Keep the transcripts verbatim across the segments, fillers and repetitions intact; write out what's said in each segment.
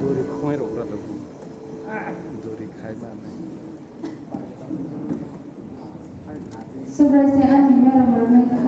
Duri khwai rok ra tongo. Duri khai ma nai. Subrai se ani mera mera nai ka.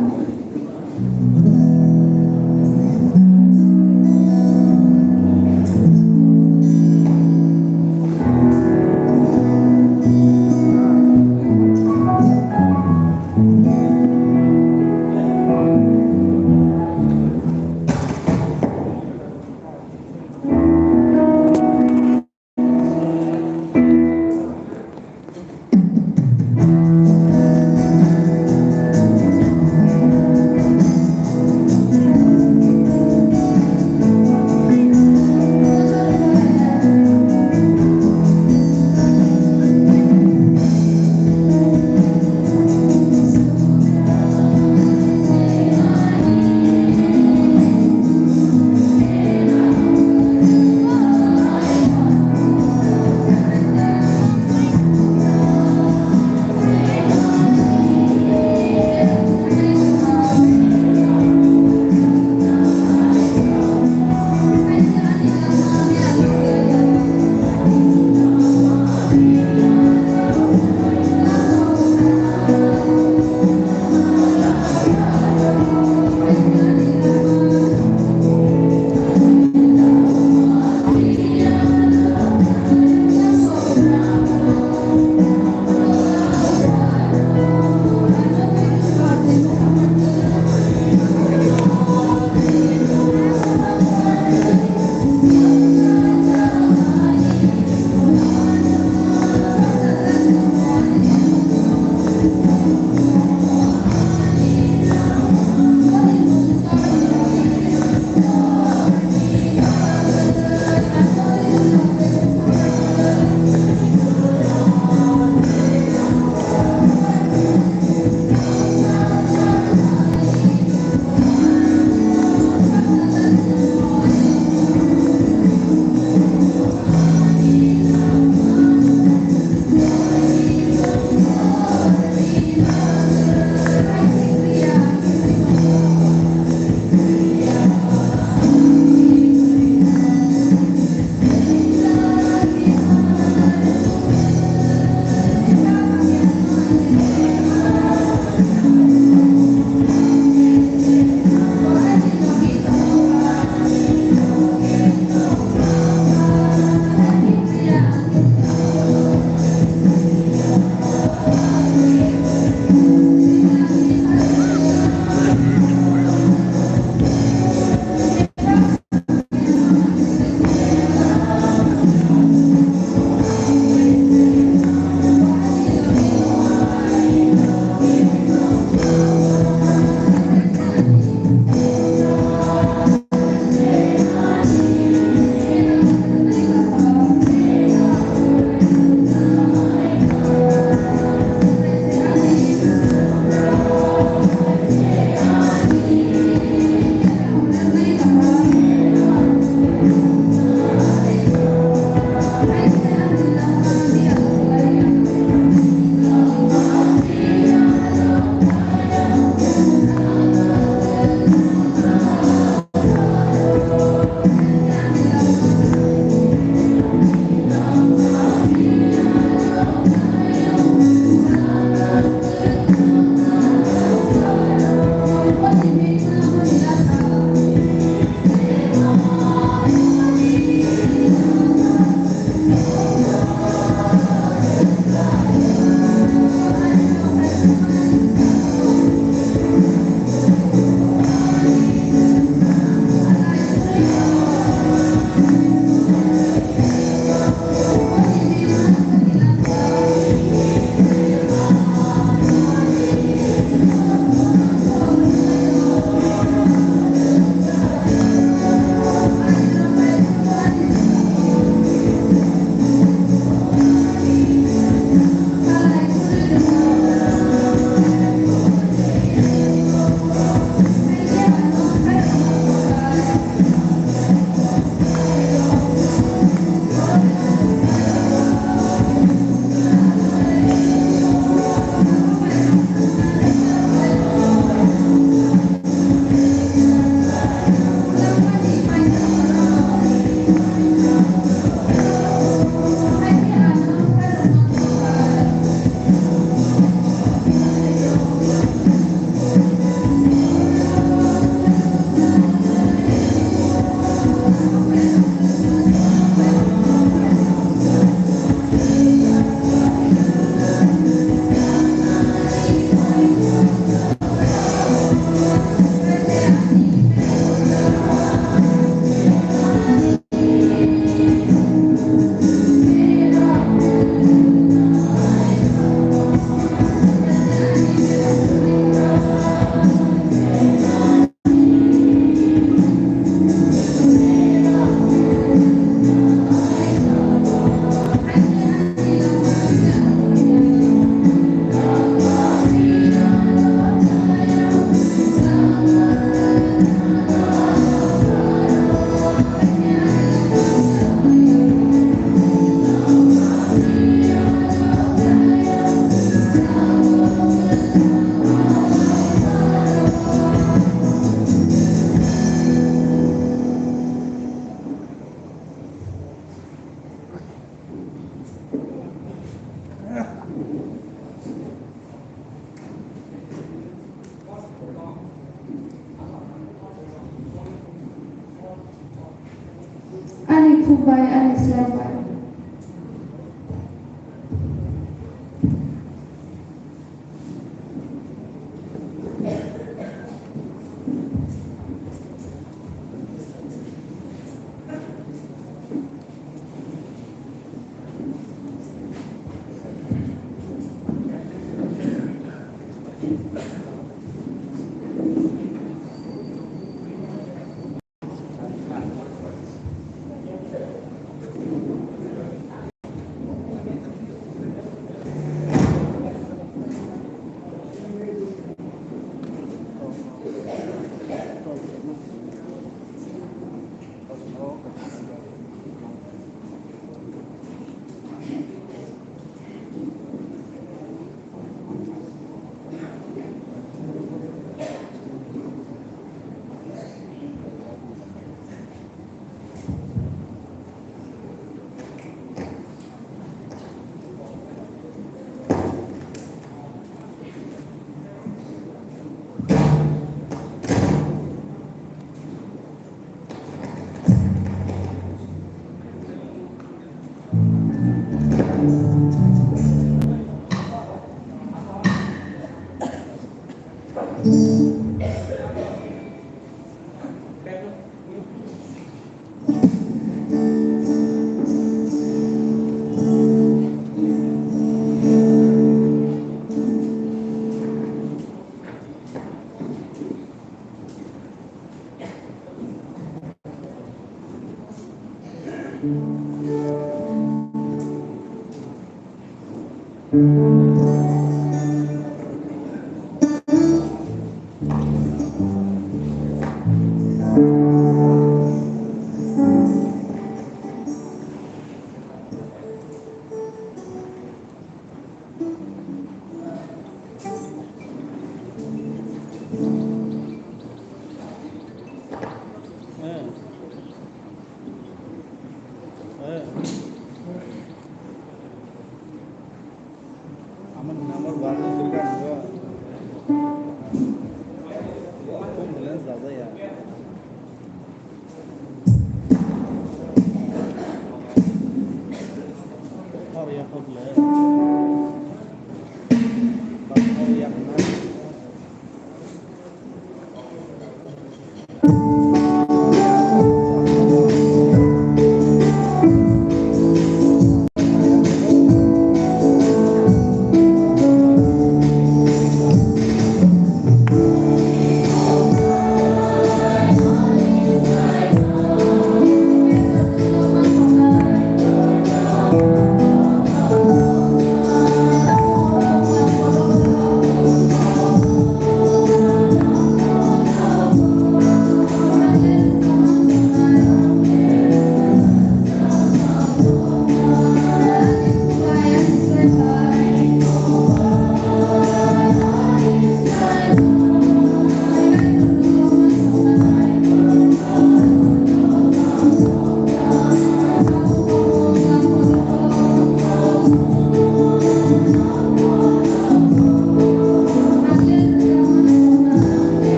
Bai ani slai bai.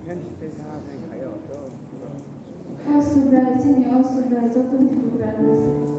Ha Subrai, chini o Subrai, joto ni bugra ni.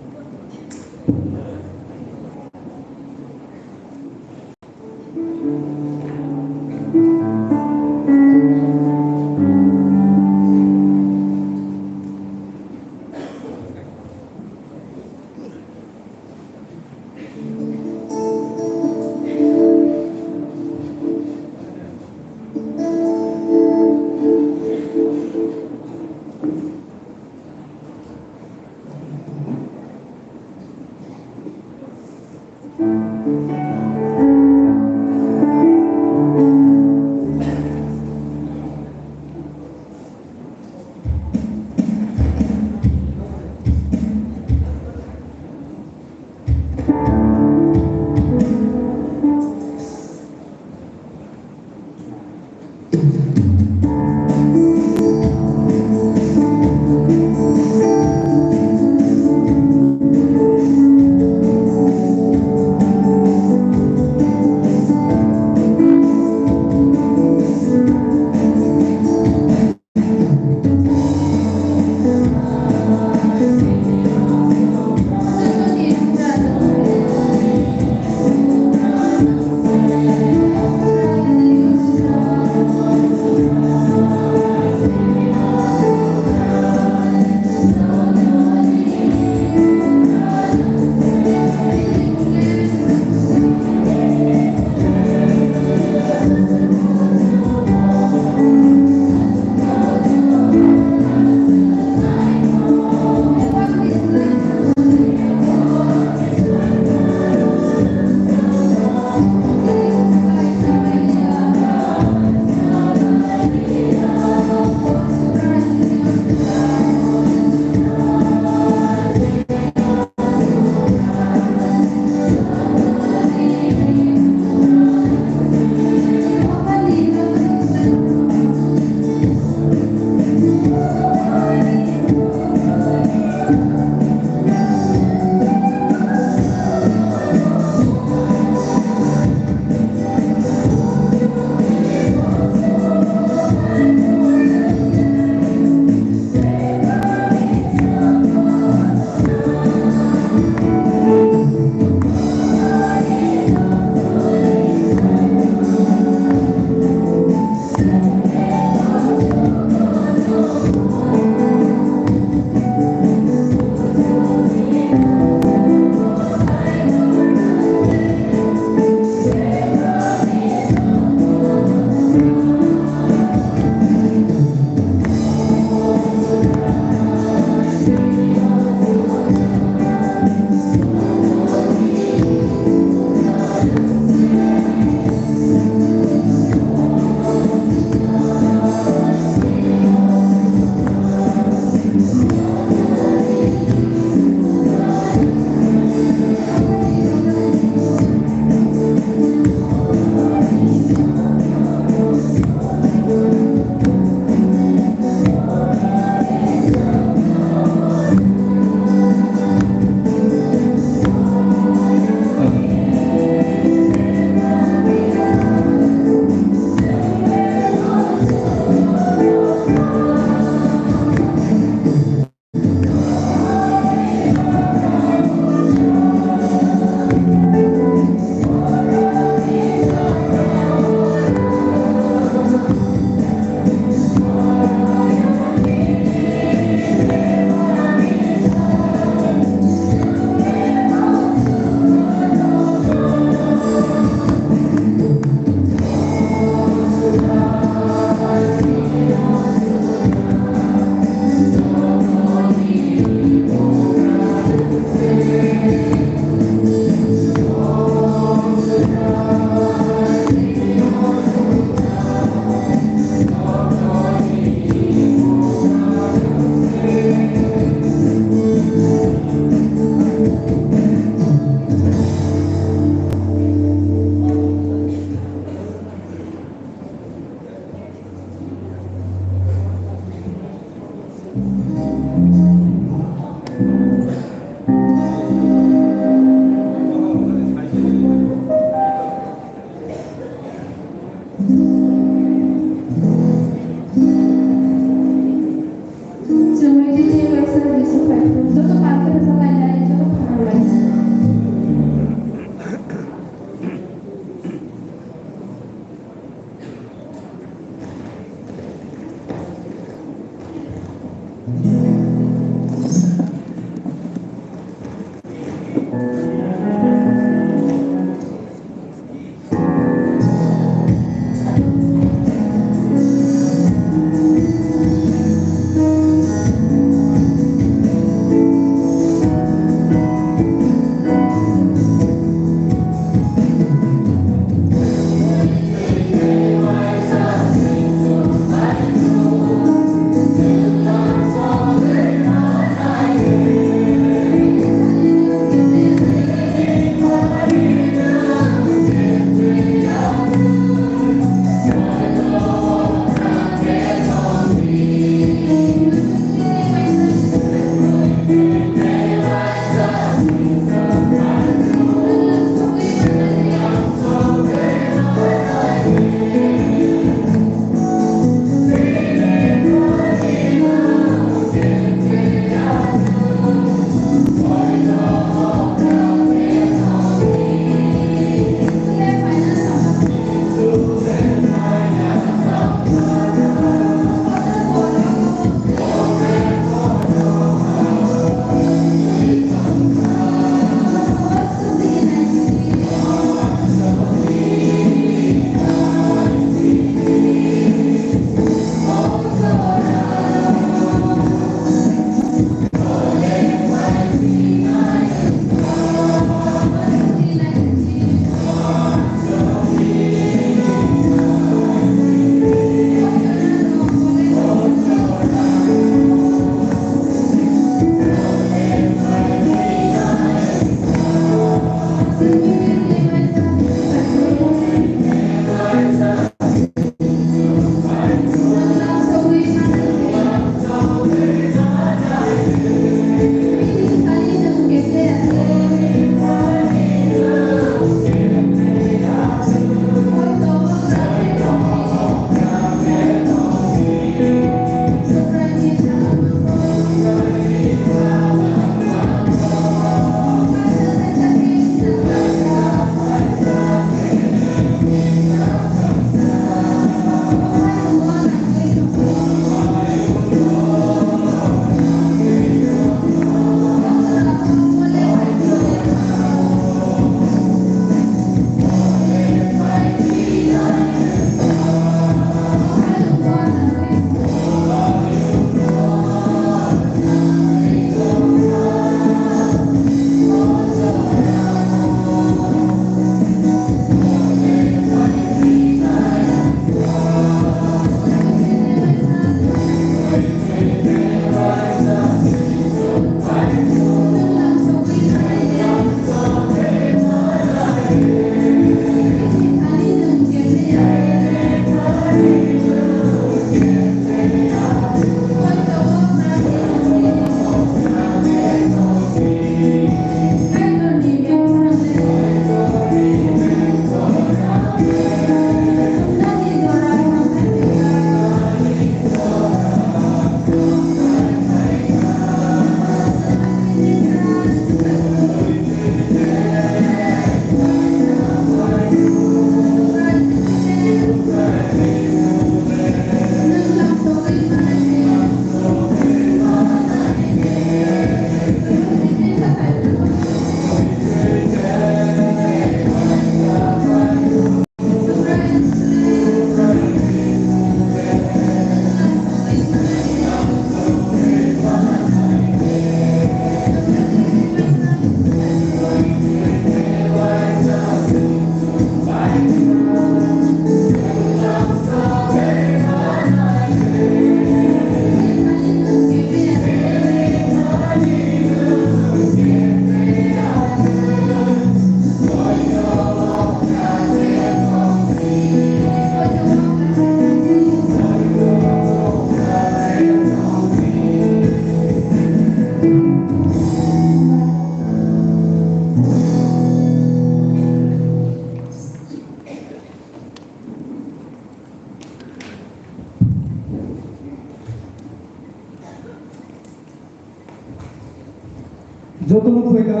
Jotono thoi ka?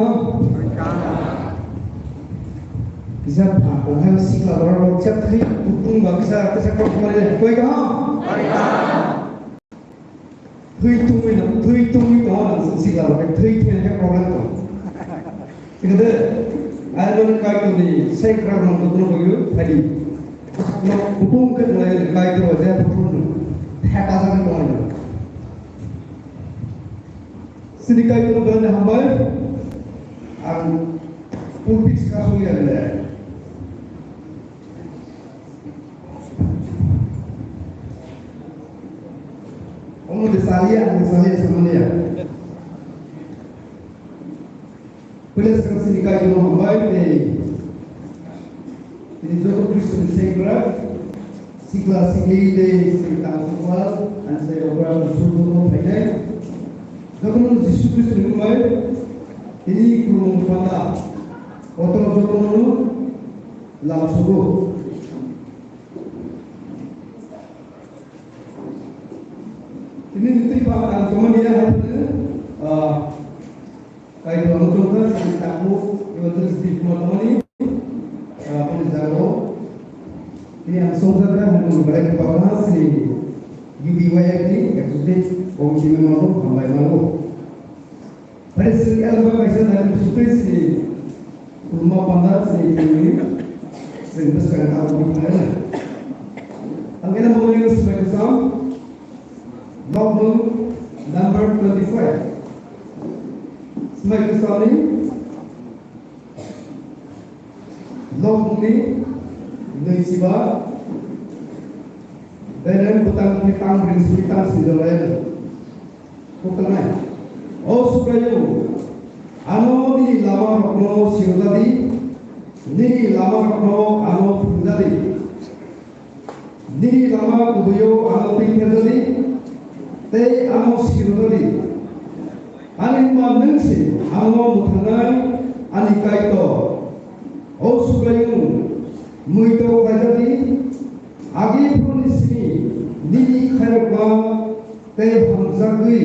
Kisa pha, o hai sikla rok rok chak thai, kutung ba kisa, kisa kok mare, thoi ka? Thwi tungwi no, thwi tungwi no, sikla rok thwi thwi ke problem to. Ikade, ai lo kai to ni, sai kra no to no boyu, thai. No, kutung ke no kai to je to no. Thai pa sa ko no. Sini kai to no hambai. Ang pulpit ka suli ale. Omo de salia, ang salia samania. Pwila swkang sini kai jono hambai tei tini joto Khristo ni sengkrak sikla sikli tei sengkang sukla ang sai okra susugo phainai. Jotono Jisu Khristo ni mungbai tini khulumung panda kotor jotono lam sugo. Tini ni twi ba ang tongmani ya hai phano, ah, Kaitor no tongkha, sini takmo, eba tong sini kuma tongmani, ah, boni jagao. Tini ang songjakha, hwnwi belai kwbangma sini U B Y F ni executive committee member no hambai mano. Phai sini elba kaisa nai sutwi sini, kulma panda sini, sini bwskang ang tongmani. Ang ena mano yung sumai kusam, Logbook number twenty-five. Smai kwchangni logbookni nwichiba, beleng bwtang ni tang ring simi tang sinjak lai. Koktanai. O Subraiyung, ano nini lama rokno sirojadi, nini lama rokno ano phunjadi. Nini lama kubui-o ano twi pherjadi, tei ano sirojadi. Ani wngma nwng se ano mwthangnai, ani Kaitor. O Subraiyung, muitok khlaijadi, agi phuruni simi nini khairokma tei hamjagwi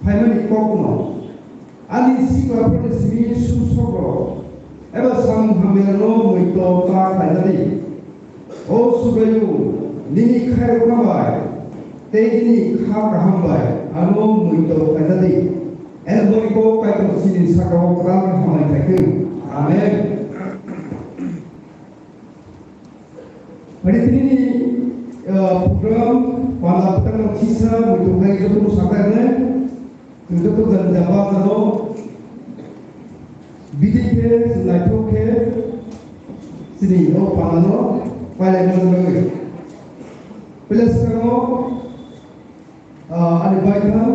phaimani kokno. Ani sikla phuruni simi sumsokrok eba samung hamyarokno muitok ta khlainani. O Subraiyung, nini khairokma bai tei nini kha kaham bai ano muitok khlainani. Eno boni kok Kaitor chini sakao kwtal khe hamari khai thung. Amen. Phai tini ni, ah, program panda bwtang no khisa muitok khai joto no sakha hwnwi. Joto jani jaba jano bidi khe naithok khe chini o panda no pailai mano bagwi. Pele swkango, ah, ani baithang,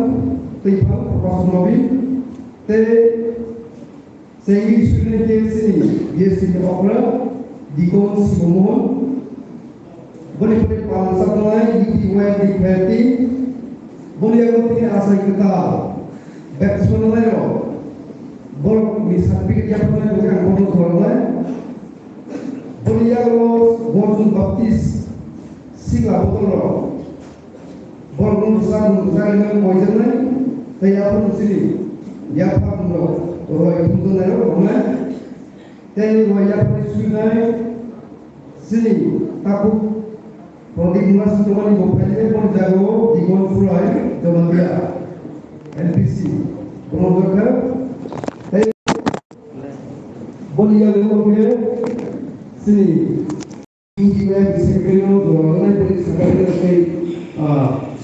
twiphang, Prakash Nobin, tei Chengwi student K C ni B S C ni okra, Dikon Sibomohon. Boni pore pal sapnai U P Y D Kherti. Boni yago tini asai kwtal. Baptisma nanai rok. Borok ni certificate yapharnai bokhe ang bono khoroknai. Boni yago Borjun Baptist sikla botol rok. Borok no bwsa bwsa rwmani poijaknai, tei aphuru chini yapha bumrok roi thumjaknairok tongnai, tei roi yaphari suinai chini takhuk Prodip Munas tongmani bo phaikhe boni jagao Dikon Phurai Jamatia N P C bono wngkha, tei boni yago wngkhe chini Engineer Secretary no dorong nai bini sakha bini tei, ah,